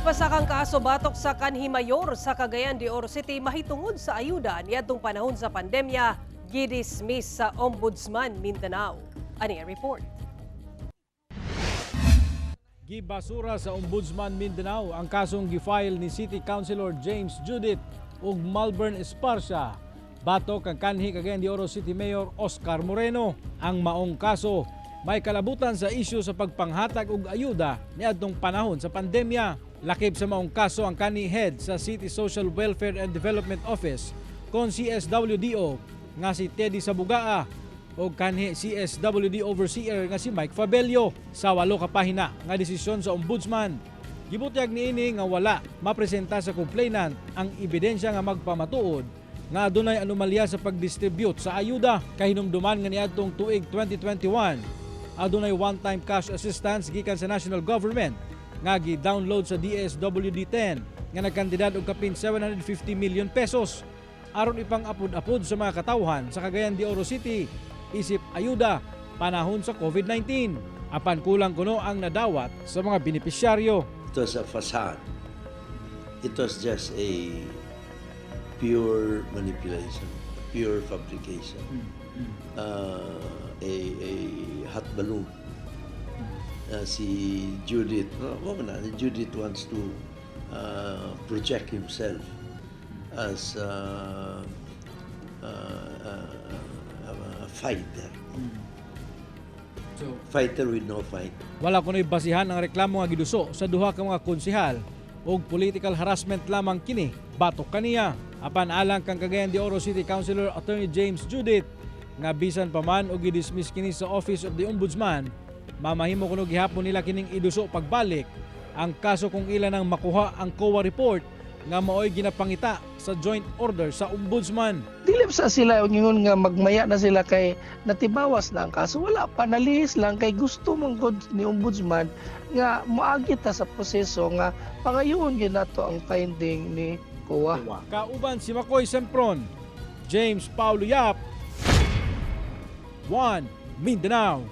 Gipasakang kaso batok sa kanhi mayor sa Cagayan de Oro City mahitungod sa ayuda niadtong panahon sa pandemya, gidismiss sa Ombudsman Mindanao. Ani ang report. Gibasura sa Ombudsman Mindanao ang kasong gifile ni City Councilor James Judith ug Malvern Esparcia batok kang kanhi Cagayan de Oro City Mayor Oscar Moreno. Ang maong kaso may kalabutan sa isyu sa pagpanghatag og ayuda niadtong panahon sa pandemya. Lakip sa maong kaso ang kanhi head sa City Social Welfare and Development Office kon CSWDO nga si Teddy Sabugaa o kanhi CSWD Overseer nga si Mike Fabello sa 8 ka pahina nga desisyon sa Ombudsman. Gibutyag niini nga wala mapresenta sa complainant ang ebidensya nga magpamatuod nga adunay anomalya sa pagdistribute sa ayuda. Kahinumduman nga niadtong tuig 2021, adunay one-time cash assistance gikan sa national government nga gi-download sa DSWD 10 nga nagkantidad og kapin 750 million pesos aron ipang-apod-apod sa mga katawhan sa Cagayan de Oro City isip ayuda panahon sa COVID-19. Apan kulang kuno ang nadawat sa mga benepisyaryo. It was a facade. It was just a pure manipulation, pure fabrication, a hot balloon. Si Judith, no, na, Judith wants to project himself as a fighter. So, Fighter with no fight. wala kuno'y basihan ang reklamo nga giduso sa duha ka mga konsehal ug political harassment lamang kini batok kaniya. Apan alang kang Cagayan de Oro City Councilor Attorney James Judith nga bisan pa man og gidismiss kini sa Office of the Ombudsman, mamahimo kuno gihapon nila kining iduso pagbalik ang kaso kung ila nang makuha ang COA report nga maoy ginapangita sa joint order sa Ombudsman. Dili sa sila ingon nga magmaya na sila kay natibawas na ang kaso. Wala pa, nalihis lang kay gusto man gud ni Ombudsman nga moagi ta sa proseso nga pangayoon gyud nato ang finding ni COA. Kauban si Makoy Sempron, James Paulo Yap, 1 Mindanao.